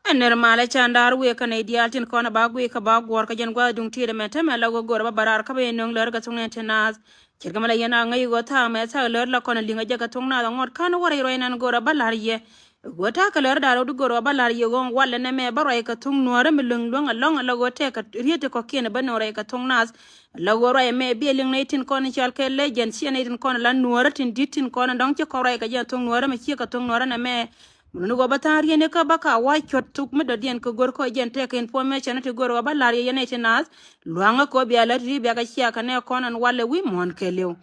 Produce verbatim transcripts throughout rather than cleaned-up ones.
Ɛn nɛr malɛ can daar wëë kä nɛy diaal tin kɔn a ba guic kä ba guɔ̱r kä jɛn gua̱th duŋ ti̱i̱t ɛmɛ tämɛ la ɣöö go̱o̱r a ba ba raar kä ba yɛ nöŋ lär kɛ thok nɛn ti naath. Ce̱tkɛ mi la yɛn a ŋäc ɣöö thaak mɛ thaak lär la kɔn a liŋ a jɛ kɛ thok naath a ŋuɔ̱t ka̱n wä rɛy ruac nan go̱o̱r a ba la̱r yɛ. Ɣöö ta̱a̱ kɛ lär da̱r ɣöö di go̱o̱r ɣöö ba la̱r yɛ ɣöö walɛ nɛmɛ ba ruac kɛ thok nuäärä mi lueŋ lueŋ alɔ̱ŋ ala ɣöö tɛk kɛ riet ti kɔ̱kiɛn bä nöŋ ruac kɛ thok naath. La ɣöö ruac ɛmɛ biɛ liŋ nɛy tin kɔn cɔal kɛ legend, ciɛ nɛy tin kɔn la nuäärä tin di̱t tin kɔn dɔ̱ŋ ci kɔn ruac kɛ jɛ thok nuäärä mi ciɛ kɛ thok nuäärä nɛmɛ. Mi luni ɣöö bä tha̱a̱ŋ riet ni kä bä ka wa̱c cuɔt thuk mi dɔ̱diɛn kɛ go̱r kɔ jɛn tɛk information ti go̱r ɣöö bä la̱r yɛ yɛn nɛy ti naath. Lua̱ŋä kɛ ɣöö bia lät ri bia kɛ ciakɛ nɛ kɔn ɛn walɛ wi̱i̱ muɔ̱ɔ̱n kɛɛliw.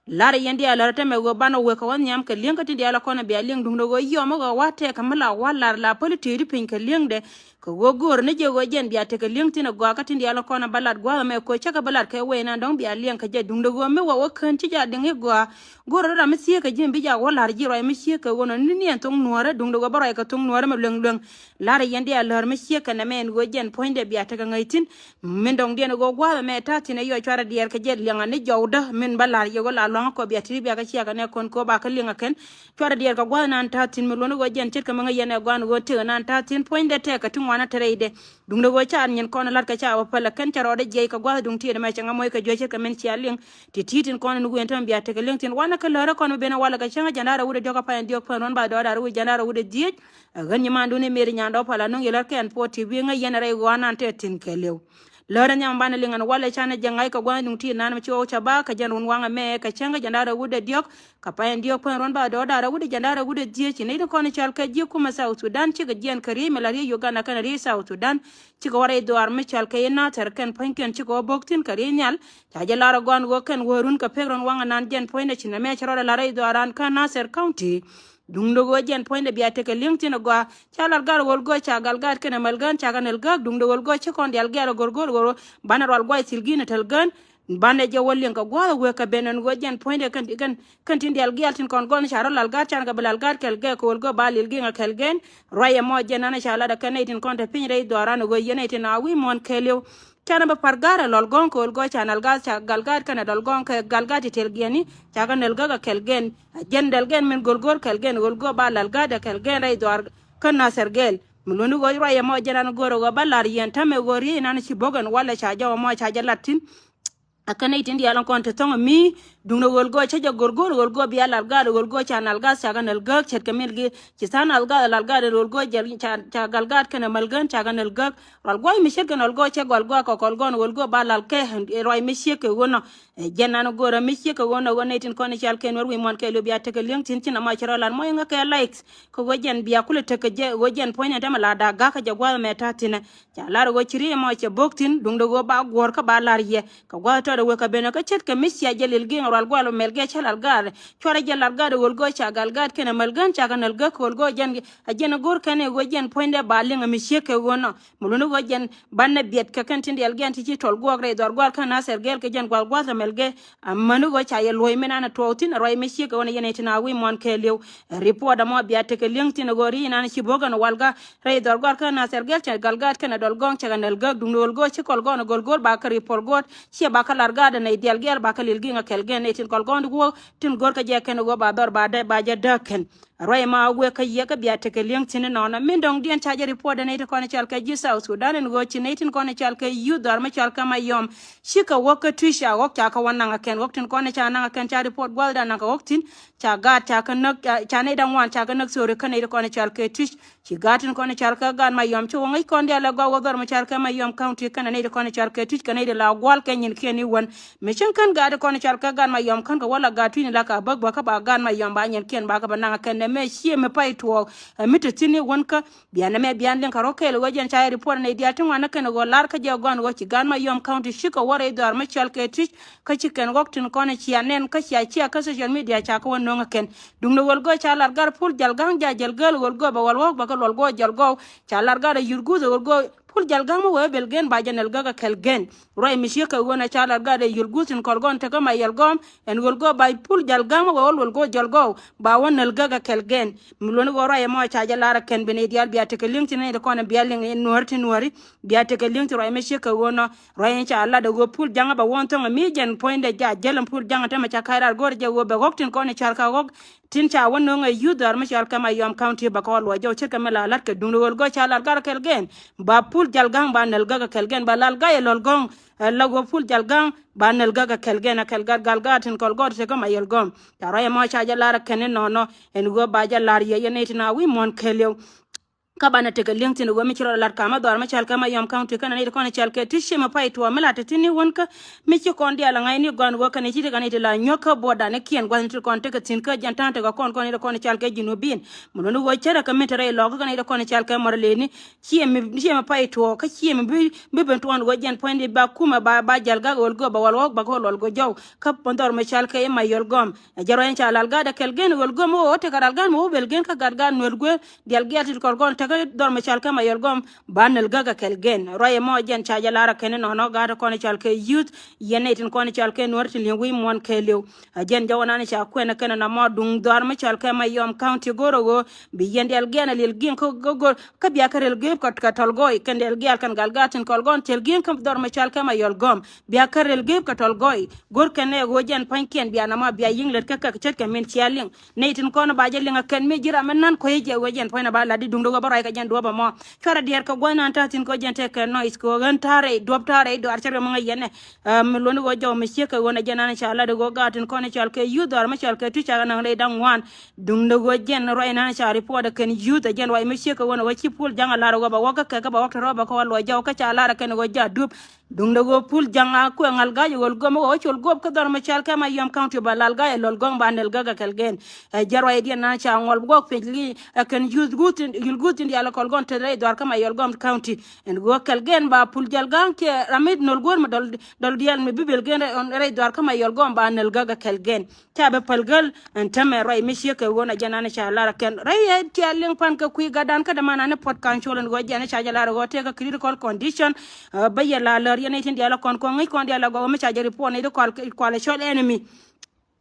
La̱rä yɛn diaal lär tämɛ ɣöö banɛ wek kɛ wä nhiam kɛ li̱eŋ kä tin diaal kɔn bia li̱eŋ duundɛ ɣöö yɔmä ɣöö wa̱ tɛk kɛ mi la wa̱ la̱r la päli ti̱i̱t piny kɛ li̱eŋdɛ. Kɛ ɣöö göörä ni jɛ ɣöö jɛn bia tekɛ li̱eŋ thi̱n ɛ gɔaa kä tin diaal kɔn ba lat gua̱a̱th ɛmɛ koc cä kɛ bä lat kɛ wee nan dɔ̱ŋ bia li̱eŋ kɛ jɛ duundɛ ɣöö mi wä wä kään ci ja diŋ i̱ gɔaa. Göörä ri ram mi thieekä ji̱ bi ja wä la̱r ji̱ ruac mi ciek kɛ ɣöö nɔ ni ni ɛn thoŋ nuäärä duundɛ ɣöö bä ruac kɛ thoŋ nuäärä mi lueŋ lueŋ. La̱rä yɛn diaal lär mi ciek kɛ nɛmɛ ɛn ɣöö jɛn puɔ̱nydɛ bia tekɛ ŋäc thi̱n. Min dɔ̱ŋdiɛn ɣöö gua̱a̱th ɛmɛ ta̱a̱ thi̱n ɛ yɔ cuarɛ diɛɛr kɛ jɛ liɛŋä ni jɔwdä min bä la̱r yɛ ɣöö la lua̱ŋä kɔ bia ti̱ti̱ bia kä ciakɛ nɛ kɔn kɛ ɣöö ba kä liŋ ɛ kɛn. Cuarɛ diɛɛr kɛ gua̱a̱th nan ta̱a̱ thi̱n mi luɔ̱n ɣöö jɛn ce̱tkɛ mi ŋäc yɛn ɛ gua̱a̱n ɣöö tëë nan ta̱a̱ thi̱n puɔ̱nydɛ tɛɛkɛ ti ŋuanä te rɛydɛ. Duundɛ ɣöö ca nyin kɔn la̱t kɛ ca bä pälɛ kɛn ca rɔɔdɛ jiɛc kɛ gua̱a̱th duŋ tiɛɛt ɛmɛ cɛ ŋa mɔc kɛ juɔc ce̱tkɛ min cia liŋ. Ti ti̱i̱ tin kɔn in wëën täämɛ bia tekɛ liŋ thi̱n wanɛ kä lärä kɔn mi ben ɛ walɛ kɛ cäŋ ɛ jɛn da̱rɛ wut ɛ diɔ̱k kä pay in diɔ̱k pɛn ruɔ̱n ba dɔɔr da̱rɛ wut jɛn da̱rɛ wut ɛ dhieec. Ɛ ɣän nyimaandun i̱ mëë ri nyaandɔɔ pal anɔ̱ŋ yɛ lär kɛn puɔt ti bi ŋäc yɛn rɛy ɣɔaa nan tɛth thi̱n kɛɛliw. Lärä nhiam banɛ liŋ ɛn walɛ canɛ jɛ ŋa̱c kɛ gua̱a̱th duŋ ti̱i̱t nan mi ci ɣɔw ca ba kɛ jɛn run waŋ ɛmɛ kɛ cäŋ kä jɛn da̱rɛ wut ɛ diɔ̱k. Kɛ pay in diɔ̱k pɛn ruɔ̱n ba dɔɔr da̱rɛ wut ɛ jɛn da̱rɛ wut ɛ dhieec ci nɛy ti kɔn cɔal kɛ ji̱ kumɛ South Sudan cikɛ jiɛn kɛ riey mi la riey Uganda kɛnɛ riey South Sudan. Cikɛ wä rɛy dhuaar mi cɔal kɛ i̱ Nathɛr kɛn pua̱nykiɛn cikɛ wä bo̱k thi̱n kɛ riey nhial. Ca jɛ lar ɛ gɔ̱a̱n ɣöö kɛn wä run kɛ pek run waŋ ɛnan jɛn puɔ̱nydɛ ci nɛmɛ cɛ rɔɔdɛ lar rɛy dhuaar an kä Nathɛr County. Duundɛ ɣöö jɛn puɔ̱nydɛ bia tekɛ li̱eŋ thi̱n ɛ gɔaa. Ca lar gat ɣöl gɔɔ ca gal gat kɛnɛ mäl gään ca kɛ nɛl gääk. Duundɛ ɣöl gɔɔ ci kɔn dial gɛ̈ɛ̈l ɛ go̱r go̱r ɣöö banɛ rual guay thil gi̱n ɛ täl gään. Banɛ jɛ wä liŋ kɛ gua̱a̱th ɛ wek kɛ ben ɛn ɣöö jɛn puɔ̱nydɛ kɛn, kɛn, kɛn tin dial gial tin kɔn gɔn ca rɔ lal gat can kɛ bi lal gat kɛl gɛɛk kɛ ɣöl gɔɔ ba lil gi̱ŋ ɛ kɛl gɛn. Ruac ɛmɔ jɛn an ca lat ɛ kɛn nɛy tin kɔn te piny rɛy dhuaar an ɛ ɣöö yɛn nɛy tin a wi̱i̱ muɔ̱ɔ̱n kɛɛliw. Canɛ bä pa̱r ga̱a̱r ɛ lɔl gɔ̱ŋ kɛ ɣöl gɔ̱ ca nal ga̱a̱th ca gal ga̱a̱t kɛnɛ dɔl gɔ̱ŋ kɛ gal ga̱a̱t ti tɛl giɛni ca kɛ nɛl gäk ɛ kɛl gɛn. Ɛ jɛn dɛl gɛn min go̱l go̱r kɛl gɛn ɣöl gɔ̱ ba lal ga̱a̱t ɛ kɛl gɛn rɛy dhuaar kä Nathɛr gɛl. Mi luɔ̱ni ɣöö ruac ɛmɔ jɛn an go̱r ɛ ɣöö ba la̱r yɛn täämɛ ɣöö riey inan ci bo̱k ɛn walɛ ca jɔw ɛmɔ ca jɛ lat thi̱n. Ɛ kɛn nɛy tin diaal ɛn kɔn te thɔ̱ŋ mi duundɛ ɣöl gɔ̱ cä jɛ go̱r go̱r ɣöl gɔ̱ bia lal ga̱a̱t ɣöl gɔ̱ ca nal ga̱a̱th ca kɛ nɛl gäk ce̱tkɛ min gi ci tha̱a̱ŋ nal ga̱a̱th lal ga̱a̱t ɣöl gɔ̱ jɛl ca, ca gal ga̱a̱t kɛnɛ mäl gään ca kɛ nɛl gäk. Rual gua̱c mi ce̱tkɛ nɛl gɔ̱ cɛ gɔl gɔ̱ kɛ kɔl gɔ̱n ɣöl gɔ̱ ba lal kɛ ruac mi ciek kɛ ɣöö nɔ. Ɛ jɛn an go̱rä mi ciek kɛ ɣöö nɔ ɣöö nɛy tin kɔn i̱ cal kɛ nuɛr wi̱i̱ muɔ̱n kɛ lo̱ bia tekɛ li̱eŋ thi̱n ci nɔmɔ ci rɔ lat mɔc ŋä kɛ likes. Kɛ ɣöö jɛn bia kulɛ tekɛ jɛ ɣöö jɛn puɔ̱nydɛ tämɛ la da̱a̱k ga̱kä jɛ gua̱a̱th mɛ ta̱a̱ thi̱nɛ. Ca lar ɣöö ci riey ɛmɔ cɛ bo̱k thi̱n duundɛ ɣöö ba guɔ̱ɔ̱r kä ba lar yɛ. Kɛ gua̱a̱th tɔɔdɛ wek kɛ ben kä ce̱tkɛ mi cia jɛ lil gi̱i̱ŋ rual gua̱a̱l mɛl gɛ cä lal ga̱a̱r. Cuarɛ jɛ lal ga̱a̱r ɣöl gɔ̱ ca gal ga̱a̱t kɛnɛ mäl gään ca kɛ näl gäk ɣöl gɔ̱ jɛn. A jɛn a go̱r kɛn ɛ ɣöö jɛn puɔ̱nydɛ ba liŋ a mi ciek kɛ ɣöö nɔ. Mi luni ɣöö jɛn banɛ biɛt kɛ kɛn tin diɛl gɛn ti ci tɔl guɔɔk rɛy dhɔr gua̱a̱l kɛn Nathɛr gɛl kɛ jɛn gua̱l gua̱a̱th a mɛl gɛ. Amäni ɣöö ca yɛ luɔ̱c min an a tuɔɔk thi̱n a ruac mi ciek kɛ ɣöö nɔ yɛn ɛ tin a wi̱i̱ muɔ̱ɔ̱n kɛɛliw. Report amɔ bia tekɛ li̱eŋ thi̱n a ɣöö ri in an ci bo̱k ɛn walga. Rɛy dhɔr gua̱a̱l kɛn Nathɛr gɛl cɛ gal gaat kɛn a dɔl gɔ̱ŋ cɛ kɛ näl gäk duŋ ni ɣöl go̱o̱r ci kɔl gɔ̱ŋ a gɔl go̱o̱r ba kɛ report go̱o̱r. Ciɛ ba kɛ lar gaat a nɛy diɛl gɛl ba kɛ lil gi̱i̱ŋ a kɛl gɛn nɛy tin kɔl gɔ̱ŋ di wuɔ̱k. Tin go̱r kɛ jɛ kɛn ɣöö ba dhɔr ba dee ba jɛ dääk kɛn. Ruac ma wek kä yiëë kä bia tekɛ li̱eŋ thi̱n inɔnɔ min dɔ̱ŋ diɛn ca jɛ report dee nɛy ti kɔn i̱ cɔal kɛ ji̱ South Sudan in ɣöö ci nɛy tin kɔn i̱ cɔal kɛ youth dhɔr mi cɔal kɛ Mayom. Cikɛ wäk kä Twic ca ɣɔ̱k ca kɛ wä naŋ ɛ kɛn ɣɔ̱k tin kɔn i̱ ca naŋ ɛ kɛn ca report gua̱thdan naŋ kɛ ɣɔ̱k thi̱n. Ca gaat ca kɛ näk ca nɛy da̱ŋ ŋuan ca kɛ näk thori kä nɛy ti kɔn i̱ cɔal kɛ Twic. Ci gaat tin kɔn i̱ cɔal kɛ gaat Mayom ci wä ŋäc kɔn diaal ɛ gɔaa wä dhɔr mi cɔal kɛ Mayom County kɛnɛ nɛy ti kɔn i̱ cɔal kɛ Twic kɛ nɛy ti la gua̱l kɛ nyin kiɛn i̱ wän. Mi cin kän gaat ti kɔn i̱ cɔal kɛ gaat Mayom kän kɛ wä la gaat Twic ni la ka bäk bäk kä ba gaat Mayom ba nyin kiɛn ba kɛ bä naŋ kɛn nɛ mɛ cië mi pay tuɔɔk. Ɛ mi te thi̱n i̱ wän kä bian nɛ mɛ bian liŋ kɛ rɔ kɛɛl ɣöö jɛn ca yɛ report nɛy diaal ti ŋuan ni kɛn ɣöö lar kä jɛ gɔ̱a̱n ɣöö ci gaat Mayom County cikɛ wä rɛy dhɔr mi cɔal kɛ Twic. Kä ci kɛn ɣɔ̱k tin kɔn i̱ cia nɛn kä cia cia kä social media ca kɛ wä no̱ŋ ɛ kɛn. Duŋdɛ ɣöl gɔɔ ca lar gar pul jal ga̱ŋ ja jɛl gäl ɣöl gɔɔ bɛ wal ɣɔ̱k bɛ kɛ luɔl gɔɔ jɛl gɔɔ. Ca lar gar a yur guth ɣöl gɔɔ Pul Jal Ga̱a̱ŋ mi wee bel gen ba jɛ nɛl gäk ɛ kɛl gen. Ruac mi ciek kɛ ɣöö na ca lar gat ɛ yul guth in kɔl gɔn tekɛ ma yɛl gɔm. Ɛn ɣöl gɔɔ ba Pul Jal Ga̱a̱ŋ mi wee wä luɔl gɔɔ jɔl gɔw ba wä nɛl gäk ɛ kɛl gen. Mi luɔni ɣöö ruac ɛmɔ ca jɛ lar ɛ kɛn bi nɛy diaal bia tekɛ li̱eŋ ti nɛy ti kɔn ɛ bia liŋ in nuɔ̱ɔ̱ri ti nuɔ̱ɔ̱ri. Bia tekɛ li̱eŋ ti ruac mi ciek kɛ ɣöö nɔ. Ruac in ca lat ɛ ɣöö Pul Ja̱ŋ ɛ ba wä thɔŋ ɛ mi jɛn puɔ̱nydɛ ja jäl ɛn Pul Ja̱ŋ ɛ tämɛ ca ka̱c rar go̱r jɛ ɣöö bɛ ɣɔ̱k tin kɔn ɛ car ka ɣɔ̱k. Tin ca wä no̱o̱ŋ ɛ youth dhɔr mi cɔal kɛ Mayom County bɛ kɛ wä luɔc jɔw ce̱tkɛ mi la la̱t kɛ duŋdɛ ɣöl gɔɔ ca lar gat kɛl gen. Ba Pul Jal Ga̱a̱ŋ ba nɛl gäk ɛ kɛl gen ba lal gat ɛ lɔl gɔ̱ŋ. Ɛ la ɣöö Pul Jal Ga̱a̱ŋ ba nɛl gäk ɛ kɛl gen ɛ kɛl gat gal gat tin kɔl gɔɔt tekɛ ma yɛl gɔ̱m. Ca ruac ɛmɔ ca jɛ lar ɛ kɛn inɔnɔ. Ɛn ɣöö ba jɛ lar yɛ yɛn nɛy tin a wi̱i̱ muɔ̱n kɛɛliw. Kä banɛ tekɛ li̱eŋ thi̱n ɛ ɣöö mi ci rɔ lat ka̱m ɛ dhɔr mi cɔal kɛ Mayom County kɛnɛ nɛy ti kɔn cɔal kɛ ti ciemɛ pay tuɔɔk mi la te thi̱n ni wän kä. Mi ci kɔn diaal ɛ ŋa̱cni gɔn ɣöö kɛn i̱ ci ti kɛn i̱ ti la nyuäk kä border ni kiɛn gua̱thni ti kɔn tekɛ thi̱n kä jɛn ta̱a̱ŋ tekɛ kɔn kɔn i̱ ti kɔn cɔal kɛ Jinubin. Mi luɔ̱ni ɣöö cärɛ kɛ min te rɛy lɔk kä kɛn i̱ ti kɔn cɔal kɛ Murleni. Ciɛ mi, ciɛ mi pay tuɔɔk kä ciɛ mi bi, bi ben tuɔɔn ɣöö jɛn puɔ̱nydi ba kumɛ ba, ba jal gak ɣöl gök ba wal ɣɔk ba gök luɔl gök jɔw. Kä pon dhɔr mi cɔal kɛ i̱ Mayol Gɔm. Ɛ jɛ ruac in ca lal gat ɛ kɛl gen ɣöl gök mi wä wä tekɛ ral gat mi wä bel gen kä gat gat nuɛl guer. Dial gial ti kɔl gɔn tekɛ dhɔr mi cɔal kɛ Mayol Gɔm. Ba nɛl gäk ɛ kɛl gen. Ruac ɛmɔ jɛn ca jɛ lar ɛ kɛn inɔnɔ gaat kɔn cɔal kɛ youth. Yɛn nɛy tin kɔn cɔal kɛ nuɔ̱ɔ̱r tin li̱eŋ wi̱i̱ muɔ̱ɔ̱n kɛɛliw. Ɛ jɛn jɔwä nan ca kuɛn ɛ kɛn ɛn amɔ duŋ dhɔaar mi cɔal kɛ Mayom County go̱r ɛ ɣöö bi yɛn dial giɛn ɛ liɛl giɛn kä go̱r kä bia kä rɛl geep kä, kä tɔl gɔɔy kɛn dial gial kɛn gal gaat tin kɔl gɔn thil giɛn kä dhɔr mi cɔal kɛ Mayol Gɔm. Bia kä rɛl geep kä tɔl gɔɔy go̱r kɛn ɛ ɣöö jɛn pua̱nykiɛn bia namɔ bia yi̱ŋ lät kä kɛ ce̱tkɛ min cia liŋ. Nɛy tin kɔn ba jɛ liŋ ɛ kɛn mi ji̱ ram mi nan kuec jɛ ɣöö jɛn puɔ̱ny na ba lat di duŋdɛ ɣöö bä ruac kɛ jɛn duɔ̱ɔ̱p ɛmɔ. Cuarɛ diɛɛr kɛ gua̱n nan ta̱a̱ thi̱n kɛ ɣöö jɛn tɛk kɛ noise kɛ ɣöö ɣän ta̱a̱ rɛy duɔ̱ɔ̱p ta̱a̱ rɛy dɔaar cä rɛ mi ŋäc yɛn ɛ. Ɛ, mi luɔ̱ni ɣöö jɔw mi ciek kɛ ɣöö nɛ jɛn an ca lat ɣöö gaat tin kɔn cɔal kɛ youth dhɔaar mi cɔal kɛ tuc ca kɛ naŋ rɛy da̱ŋ ŋuan. Duŋdɛ ɣöö jɛn ruac nan ca report ɛ kɛn youth ɛ jɛn ruac mi ciek kɛ ɣöö nɛ ɣöö ci Pul Ja̱ŋ a lar ɣöö bɛ wä kä kɛ kä bɛ wä kɛ rɔ̱ bɛ kɛ wä luɔc jɔw kä ca lar ɛ kɛn ɣöö ja̱ dup. Duŋdɛ ɣöö Pul Ja̱ŋ a kuɛ ŋal ga̱c ɣöl gök mi ɣöö col guɔ̱p kä dhɔr mi cɔal kɛ Mayom County ba lal ga̱c ɛ lɔl gɔ̱ŋ ba nɛl gäk ɛ kɛl gen. Ɛ jɛ ruacdiɛn nan ca ŋuɔl guɔ̱k pec li ɛ kɛn youth guth in, youth guth in diaal ɛ kɔl gɔn te rɛy dhɔaar kä Mayol Gɔm County. Ɛn ɣöö kɛl gen ba Pul Jal Ga̱a̱ŋ kiɛ ram mi nol guɔ̱r mi dɔl, dɔl diaal mi bi bel gen rɛy, rɛy dhɔaar kä Mayol Gɔm ba nɛl gäk ɛ kɛl gen. Ca bi päl gäl ɛn tämɛ ruac mi ciek kɛ ɣöö na jɛn an ca lar ɛ kɛn rɛy ɛ cia liŋ pan kɛ kui̱ gatdan kä däman an puɔt ka̱n col ɛn ɣöö jɛn ca jɛ lar ɛ ɣöö tekɛ critical condition. Ɛ, bä yɛ la lär yɛn nɛy tin diaal ɛ kɔn kɔn ŋäc kɔn diaal ɛ gɔw mi ca jɛ report nɛy ti kual, kual ɛ cɔl enemy.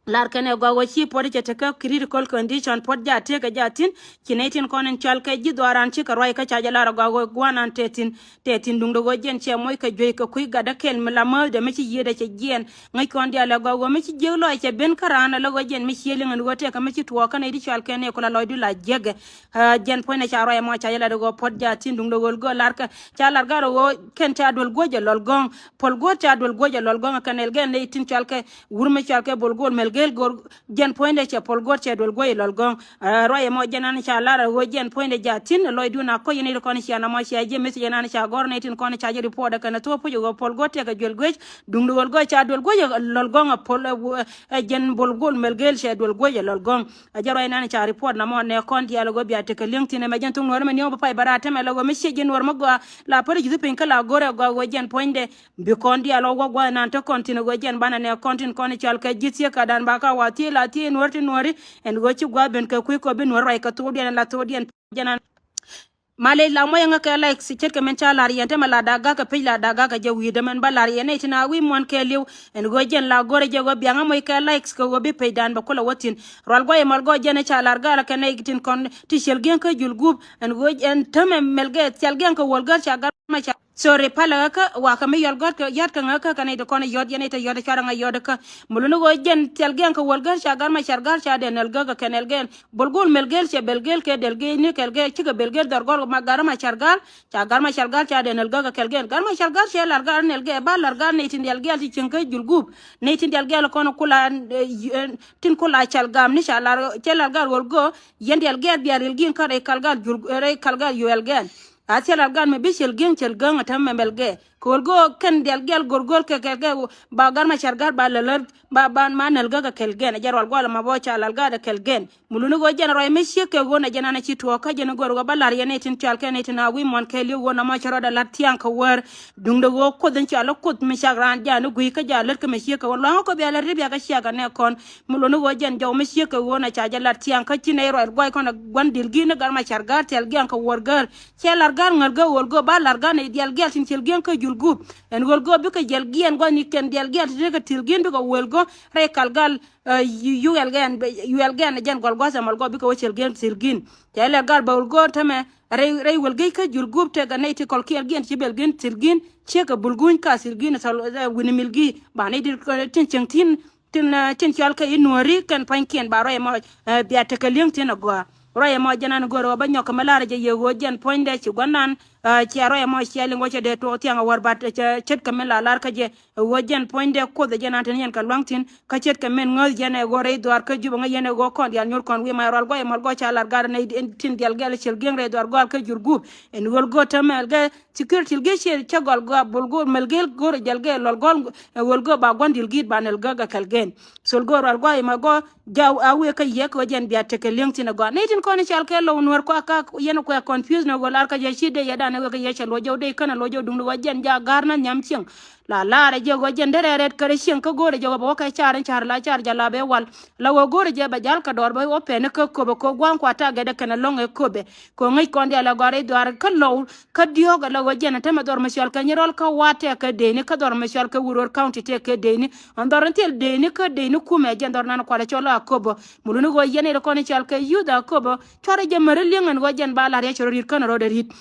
Lar kɛn ɛ gɔw ɛ ci puɔt cɛ tekɛ critical condition puɔt ja tekɛ ja thi̱n. Ci nɛy tin kɔn in cɔal kɛ ji̱ dhɔaran cikɛ ruac kä ca jɛ lar ɛ gɔw ɛ gua̱n an te thi̱n. Te thi̱n duŋdɛ ɣöö jɛn cɛ moc kɛ juey kɛ kui̱ gatdä kɛl mi la määthdɛ mi ci yiëëdɛ cɛ jiɛɛn. Ŋäc kɔn diaal ɛ gɔaa ɣöö mi ci jiäk lɔc cɛ ben kä raan ɛ lä ɣöö jɛn mi ciëë liŋ ɛn ɣöö tɛkɛ mi ci tuɔɔk kä nɛy ti cɔal kɛn ɛ ku la lɔcdu la jiäkɛ. Ɛ, jɛn puɔ̱nydɛ ca ruac ɛmɔ ca jɛ lat ɛ ɣöö puɔ̱t jaa thi̱n duŋdɛ ɣöl gök lar kɛ. Ca lar gat ɛ ɣöö kɛn ca duel guäc ɛ lɔl gɔ̱ŋ. Puɔl guäär ca duel guäc ɛ lɔl gɔ̱ŋ ɛ kɛn ɛl gɛn nɛy tin cɔal kɛ wur mi cɔal kɛ bol gol mɛl gel gör. Jɛn puɔ̱nydɛ cɛ puɔl guɔ̱t cɛ duel guɔ̱c ɛ lɔl gɔ̱ŋ. Ɛ, ruac ɛmɔ jɛn an ca lar ɛ ɣöö jɛn puɔ̱nydɛ jaa thi̱n ɛ lɔcdun a kɔc yɛn nɛy ti kɔn cia namɔ cia jiɛ mith jɛn an ca gɔ̱r nɛy tin kɔn ca jɛ report ɛ kɛn ɛ thuɔ̱k puc ɛ ɣöö puɔl guɔ̱t tɛkɛ juel guec. Duŋdu ɣöl gɔ̱ ca duel guɔ̱c ɛ lɔl gɔ̱ŋ ɛ puɔl ɛ, ɛ jɛn bol gol mɛl gel cɛ duel guɔ̱c ɛ lɔl gɔ̱ŋ. Ɛ jɛ ruac nan ca report namɔ nɛ kɔn diaal ɛ ɣöö bia tekɛ li̱eŋ thi̱n ɛmɛ jɛn thok nuɔ̱ɔ̱r mɛ niɔ̱ɔ̱ŋ bä pay bä raat tämɛ lɛ ɣöö mi ciec ji̱ nuɔ̱ɔ̱r mi gɔaa la päri ji̱ thup piny kä la go̱rɛ gɔaa ɣöö jɛn puɔ̱nydɛ. Bi kɔn diaal ɔ wä gua̱th nan te kɔn thi̱n ɛ ɣöö jɛn banɛ nɛ kɔn tin kɔn cɔal kɛ ji̱ thiek kadan ba ka wa thiec la thiec nuɔ̱ɔ̱r ti nuɔ̱ɔ̱ri. Ɛn ɣöö ci gua̱th ben kɛ kui̱ kɔ bi nuɔ̱ɔ̱r ruac kɛ thokdiɛn la thokdiɛn jɛn an. Malec la muɔc ɛŋä kɛ likes ce̱tkɛ min ca la̱r yɛn te mɛ la da̱k ga̱kä pec la da̱k ga̱kä jɛ wi̱i̱dä mɛn ba la̱r yɛn nɛy tin a wi̱i̱ muɔ̱n kɛɛliw. Ɛn ɣöö jɛn la go̱rɛ jɛ ɣöö biaŋä muɔc kɛ likes kɛ ɣöö bi pecdan bɛ kulɛ wä thi̱n. Rual gua̱c ɛmɔl gɔɔ jɛn ɛ ca la̱r ga̱lä kɛn nɛy tin kɔn ti ciɛl gi̱eŋ kä jul gup. Ɛn ɣöö ɛn tämɛ mɛl gɛ thil gi̱eŋ kɛ wäl gär ca gar ma ca. Sorry, palä ɣä kä wakä mi yɔl gɔ̱t kɛ yɔt kɛ ŋä kä kɛ nɛy ti kɔn yɔt yɛn nɛy ti yɔt cuarɛ ŋä yɔt kä. Muluni ɣöö jɛn thil giɛŋ kɛ wäl gär ca gar ma car gar ca dɛn nɛl gäkä kɛn nɛl gɛn. Bol gol mɛl gel cɛ bɛl gel kɛ dɛl gel ni kɛl gel cikɛ bɛl gel dhɔr gɔl ma gar ma car gar. Ca gar ma car gar ca dɛn nɛl gäkä kɛl gel. Gar ma car gar cɛ lar gar nɛl gel ba lar gar nɛy tin dial gel ti cieŋ kä jul gup. Nɛy tin dial gel kɔn kula, eh, tin kula cal gam ni ca lar cɛ lar gar wäl gö. Yɛn dial gel bia ril giŋ kä rɛy kal gar jul, rɛy kal gar yuɛl gel. A thil gal mi bi cil gi̱eŋ cil gäŋ a tɛm mɛmɛl gɛ. Kɛ ɣöl go̱o̱k kɛn dial gial go̱r go̱o̱l kɛ kɛl kɛ ba gar ma car gar ba lɛl ba ba ma nɛl gäk kɛ kɛl gɛn. Ɛ jɛ rual gual ma bɔ ca lal gaat kɛ kɛl gɛn. Muluni ɣöö jɛn ruac mi ciek kɛ ɣöö na jɛn an a ci tuɔɔk kä jɛn go̱r ɣöö ba lar yɛn ni tin cual kɛ ni tin a wi̱i̱ muɔ̱n kɛɛliw ɣöö na mɔ cɛ rɔɔdɛ lat thiaŋ kɛ wäär. Duŋdɛ ɣöö kuoth in cual kä kuoth mi cak raan jaan i̱ gui̱i̱ kä jaa lät kä mi ciek kɛ ɣöö luaŋä kɔ bia lät ri bia kä ciak anɛ kɔn. Muluni ɣöö jɛn jɔw mi ciek kɛ ɣöö na ca jɛ lat thiaŋ kä ci nɛy ruac guac kɔn a gua̱n dil gi̱n ni gar ma car ga̱a̱r thil giaŋ kɛ wuɔr gäär. Cɛ lar ga̱a̱r ŋäl gäär ɣöl gäär ba lar ga̱a̱r nɛy dial gial tin thil giaŋ kä jul gup. Ɛn ɣöl gäär bikɛ jiɛl giɛn gua̱n ni kɛn dial gial tin tekɛ thil gi̱n bikɛ wël gäär rɛy kal gal. Ɛ, yu-, yuɛl gɛn, yuɛl gɛn jɛn gɔl gua̱th ɛmɔl gɔl bikɛ wä cɛl gɛn thil gi̱n. Cɛ lɛ gal bɛ wul go̱o̱r tämɛ rɛy, rɛy wël gec kä jul gup tekɛ nɛy ti kɔl kiɛl giɛn ci bɛl gi̱n thil gi̱n ciekɛ bul guny ka thil gi̱n thɔl, ɛ, wi̱ni mil gi̱ ba nɛy ti, ɛ, tin cieŋ tin, tin, ɛ, tin cɔal kɛ i̱ nuɔ̱ri kɛn pua̱nykiɛn ba ruac ɛmɔ, ɛ, bia tekɛ li̱eŋ tin agɔaa. Ruac ɛmɔ jɛn an go̱o̱r ɣöö bä nyɔk kɛ mi lar jɛ yɛ ɣöö jɛn puɔ̱nydɛ ci gua̱nan. Ɛ, cia ruac ɛmɔ cia liŋ wä cɛ dee tuɔɔk thiaŋ a wär bat, ɛ, cɛ ce̱tkɛ mi la lar kä jɛ. Ɛ ɣöö jɛn puɔ̱nydɛ kuoth ɛ jɛn an tin yɛn kɛ lua̱ŋ thi̱n kä ce̱tkɛ min ŋäth yɛn ɛ ɣöö rɛy dhuaar kä Jubɛ ŋäc yɛn ɛ ɣöö kɔn diaal nyuur kɔn wi̱i̱ ma rual gua̱c ɛmɔl gɔɔ ca lar gat ɛ nɛy tin diaal gɛl cil gieŋ rɛy dhuaar gɔal kä jur gup. Ɛn ɣöl go̱o̱r tämɛ ɛl gɛ security gɛ ciɛ cä gɔl gɔaa bul go̱o̱r mɛl gel go̱o̱r ɛ jɛl gɛ lɔl gɔl. Ɛ ɣöl go̱o̱r ba gua̱n dil gi̱i̱t ba nɛl gäk ɛ kɛl gɛn. Thol go̱o̱r rual gua̱c ɛmɔl gɔɔ jaw a wëë kä yɛ kɛ ɣöö jɛn bia tekɛ li̱eŋ thi̱n ɛ gɔaa nɛy tin kɔn i̱ cal kɛ low nuäär kua ka yɛn ɛ kuɛ confuse ni ɣöö lar kä jɛ ci dee yɛ dan ɛ ɣöö kɛ yɛ cɛ luɔc jɔw dee känɛ luɔc jɔw duŋdu ɣöö jɛn ja ga̱r na nhiam cieŋ. La laarɛ jɛ ɣöö jɛn derɛ rɛt kärɛ cieŋ kä go̱o̱rɛ jɛ ɣöö bɛ wä kɛ car in car la car jɛ la bɛ wal. La ɣöö go̱o̱rɛ jɛ bɛ jal kɛ dɔɔr bɛ wä pɛn kä köpɛ kɛ gua̱a̱ŋ kua takɛ dɛ kɛnɛ lɔŋ ɛ köpɛ. Kɛ ŋäc kɔn diaal ɛ gɔ̱a̱r i̱ dhuaar kä lɔw kä diɔ̱ɔ̱k ɛ la ɣöö jɛn ɛ tämɛ dhɔr mi cɔal kɛ nyirɔl kä wa̱a̱ tɛk kɛ deni kä dhɔr mi cɔal kɛ wuror county tɛk kɛ deni. Ɛn dhɔr in thil deni kä deni kumɛ jɛn dhɔr nan kualɛ cɔl a köpɛ. Muluni ɣöö yɛn i̱ rɛ kɔn i̱ cɔal kɛ youth a köpɛ. Cuarɛ jɛ märi li̱eŋ ɛn ɣöö jɛn ba la̱r yɛ cɛ rɔ ri̱t känɛ rɔɔdɛ ri̱t.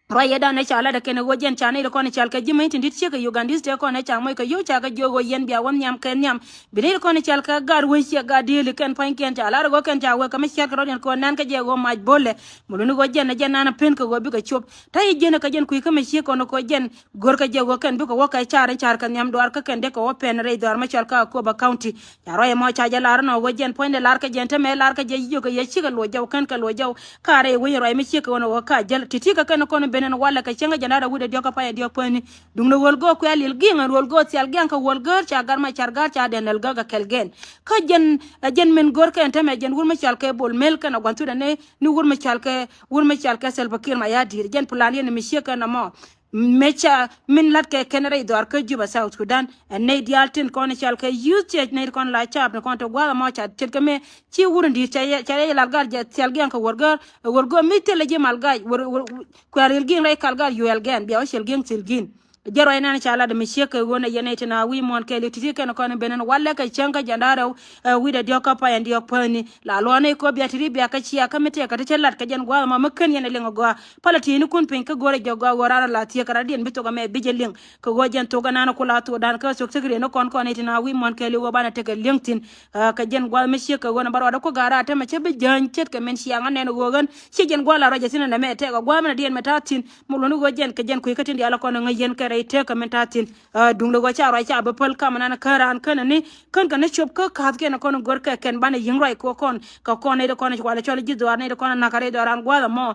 Ruac yɛ dan ɛ ca lat ɛ kɛn ɛ ɣöö jɛn ca nɛy ti kɔn ɛ cal kɛ ji̱ mäny tin di̱t ciek kɛ Ugandese tëë kɔn ɛ ca moc kɛ yio̱w ca kɛ jiök ɣöö yɛn bia wä nhiam kɛ nhiam. Bi nɛy ti kɔn ɛ cal kɛ gaat wec ciɛ gaat diëëli kɛn pua̱nykiɛn ca lar ɛ ɣöö kɛn ca wek kɛ mi ciɛt kɛ rɔ̱diɛn kɛ ɣöö nɛn kä jɛ ɣöö mac bo̱lɛ. Mɛ luni ɣöö jɛn ɛ jɛn nan ɛ pen kɛ ɣöö bikɛ cop. Ta̱yɛ ji̱n ɛ kɛ jɛn kui̱ kä mi ciek kɔn ɛ kɛ ɣöö jɛn go̱r kɛ jɛ ɣöö kɛn bikɛ wä kɛ car in car kɛ nhiam duaar kä kɛn dee kɛ wä pɛn rɛy dhuaar mi cɔal kä Akobo County. Ca ruac ɛmɔ ca jɛ lar ɛnɔ ɣöö jɛn puɔ̱nydɛ lar kɛ jɛn te mɛ lar kɛ jɛ jiök kɛ yɛ cikɛ luɔc jɔw kɛn kɛ luɔc jɔw. Ka rɛy wec ruac mi ciek kɛ ɣöö nɛ ɣöö ka jäl ti̱ti̱ kɛ kɛn kɔn ben ɛn walɛ kɛ cäŋ kä jɛn lar ɛ wi̱cdɛ diɔ̱k kä pay ɛn diɔ̱k päni. Duŋni ɣöl go̱o̱k kuɛ lil gi̱ŋ ɛn ɣöl go̱o̱k thial giaŋ kɛ ɣöl gör ca gar ma car gar ca dɛn nɛl gäk kɛ kɛl gɛn. Kä jɛn ɛ jɛn min gör kɛn te mɛ jɛn wur mi cɔal kɛ Bol Mel kɛn ɛ gua̱n thut ɛn ni wur mi cɔal kɛ wur mi cɔal kɛ Salva Kiir Mayardit jɛn plan yɛn mi ciek kɛn ɛmɔ. Mëë ca min la̱t kɛ kɛn rɛy dhɔaar kä Juba South Sudan. Ɛ nɛy diaal tin kɔn i̱ cal kɛ youth church nɛy ti kɔn la caap ni kɔn ti gua̱a̱th ɛmɔ ca ce̱tkɛ mëë ci wur in di̱i̱t ca yɛ, ca yɛ lar gat jɛ thial giaŋ kɛ wär gär. Ɛ wär gör mi thilɛ ji̱ mal gac wär, wär, kuɛ̈r il gi̱i̱ŋ rɛy kal gat yuɛɛl gɛn bia wä ciɛl gi̱i̱ŋ thil gi̱i̱n. Jɛ ruac nɛn ca lat mi ciek kɛ ɣöö nɛ yɛn nɛy tin a wi̱i̱ muɔ̱ɔ̱n kɛɛliw ti̱ti̱ kɛn kɔn in ben in walɛ kɛ cäŋ kä jɛn da̱rɛw. Ɛ wi̱cdɛ diɔ̱k kä pay ɛn diɔ̱k päni la luɔ̱ɔ̱n nɛy kɔ bia ti̱ti̱ bia kä cia kä mi tëëk kä ti cä lat kɛ jɛn gua̱a̱th ɛmɔ mi ken yɛn ɛ liŋ ɛ gɔaa. Pälɛ ti̱i̱ni kun piny kä go̱rɛ jɔk gɔaa ɣöö raan ɛ la thiek kɛ radiɛn bi thok ɛmɛ bi jɛ liŋ. Kɛ ɣöö jɛn thok ɛnan ku la thok dan kä thok thik riɛn ni kɔn kɔn i̱ tin a wi̱i̱ muɔ̱n kɛɛliw ɣöö banɛ tekɛ li̱eŋ thi̱n. Aa, kɛ jɛn gua̱a̱th mi ciek kɛ ɣöö nɛ bä ruaadä ku ga̱a̱r a tämɛ cä bi jäny ce̱tkɛ min ciaŋ anɛn ɣöö ɣän ci jɛn gua̱a̱th la ruac ɛ thi̱n ɛnɛ mɛ tɛk ɛ gua̱a̱th min a diɛn mɛ ta̱a̱ thi̱n. Mi luɔ̱ni ɣöö jɛn kɛ jɛn kui̱ kä tin diaal ɛ kɔn ɛ ŋäc yɛn kɛ rɛy tëëk kɛ min ta̱a̱ thi̱n. Aa, duŋdɛ ɣöö ca ruac ca bi päl kam ɛnan kä raan känɛ ni kän kɛ ni cop kä ka̱thkiɛn ɛ kɔn gör kɛ kɛn banɛ yi̱ŋ ruac kɛ kɔn kɛ kɔn nɛy ti kɔn ɛ walɛ cɔl ji̱ dhuaar nɛy ti kɔn ɛ na̱k kɛ rɛy dhuaar raan gua̱a̱th ɛmɔ.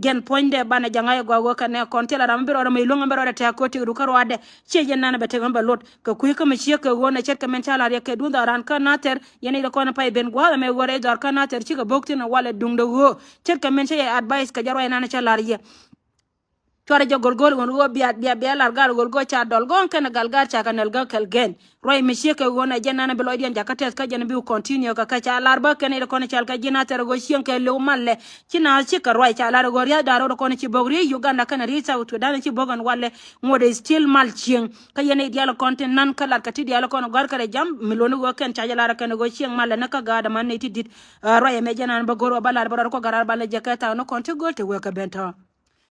Jɛn puɔ̱nydɛ banɛ ja̱ŋ a yɛ gɔaa ɣöö kɛnɛ kɔn thilɛ ram mi bi rɔɔdɛ mɛ iluäŋ mi bi rɔɔdɛ tɛ̈k kɛ ɣöö tëkdu kä ruaadɛ. Ciɛ jɛn nanɛ bɛ tek mi bɛ lot kɛ kui̱ kä mi ciek kɛ ɣöö nɛ ce̱tkɛ min ca la̱r yɛ kɛ duundhɔaran kä Nathɛr. Yɛn i̱ dee kɔn pay ben gua̱a̱th ɛmɛ ɣöö rɛy dhɔaar kä Nathɛr cikɛ bo̱k thi̱n ɛ walɛ duŋdɛ ɣöö ce̱tkɛ min cä yɛ advice kɛ jɛ ruac nanɛ cä la̱r yɛ. Cuarɛ jɛ go̱l go̱l ɣöö ɣöö bia bia bia la̱r gal ɣöö ɣöö ca dɔl gɔ̱ɔ̱ŋ kɛnɛ gal gal ca kɛ nɛl gäk kɛl gɛn. Ruac mi ciek kɛ ɣöö nɛ jɛn nanɛ bi lɔcdiɛn jakä tɛth kä jɛn bi continue kɛ kä ca la̱r bä kɛn i̱ dee kɔn cal kɛ ji̱ Nathɛr ɣöö cieŋ kɛ liw malɛ. Ci naath cikɛ ruac ca lar ɛ ɣöö ria̱th da̱ŋ rɛw kɔn ci bo̱k riey Uganda kɛnɛ riey South Sudan ci bo̱k ɛn walɛ. Ŋuɔ̱t ɛ still mal cieŋ. Kä yɛn i̱ diaal kɔn tin nan kä lat kɛ ti diaal kɔn gɔ̱a̱r kɛ rɛ jam mi luɔ̱ni ɣöö kɛn ca jɛ lar ɛ kɛn ɣöö cieŋ malɛ ni kä ga̱a̱dɛ man nɛy ti di̱t. Aa, ruac ɛmɛ jɛ nan bä go̱r ɣöö bä lar bä rɔɔd kɔ ga̱raar bä lɛ jɛ kɛ thaak ni kɔn ti gööl ti wee kɛ ben tɔ̱.